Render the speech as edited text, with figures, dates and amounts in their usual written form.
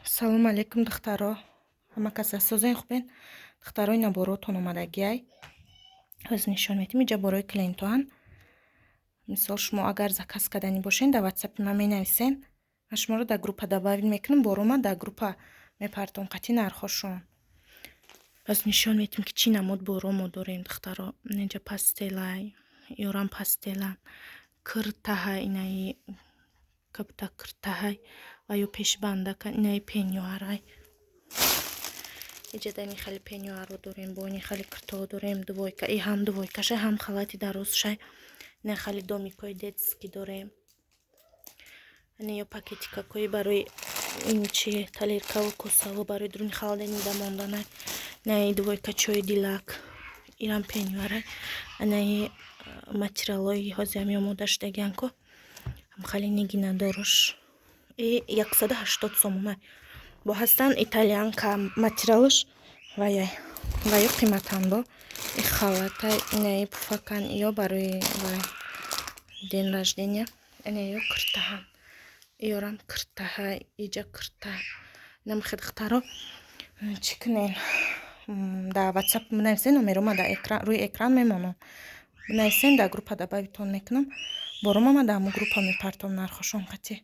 Салому алейкум, духтаро, ҳама каса созен, хубен? Духтаро, ина боротон омадагиай, ҳозир нишон медиҳем. Иҷа борои клиентоан. Мисол, шумо агар заказ карданӣ бошен, дар ватсапи ман менависен, ман шуморо дар группа добавить мекунам, борома дар группа мепартом қатъи нархошон. Боз нишон медиҳем, ки чӣ намуд боро мо дорем, духтаро. Инҷа постелай, ёрам постелан, киртаҳай, инаи кабта киртаҳай ва ё пешбандака, инаи пеньюарай. Иҷа дани хеле пеньюаро дорем, бо ини хеле киртаҳо дорем, двойка, и ҳам двойкашай, ҳам халати дарозшай. Ина хеле домикҳои детский дорем, ина ё пакетикакҳои барои ин чи, тарелкаву косаву барои дуруни холодильник да монданай. Инаи двойкачои дилак, ирам пеньюарай. Инаи материалҳои ҳозир ҳами омода шудагиан ко, ҳамхали нигинадорош и 180 сомона. Бо ҳастанд итальянка материалаш, ваяй ваё қиматанд. Бо и халатай, инаи пуфакан, ё барои вай день рождения, инаё киртаҳан, иёрам киртаҳа, иҷа кирта. Инамхе, духтаро, чӣ кунен? Дар ватсап бинависен, номерома дар рӯи экран мемонам. Бинависен, дар группа добавитон мекунам, борома ма дар ҳамун группа мепартом нархошон қатъи.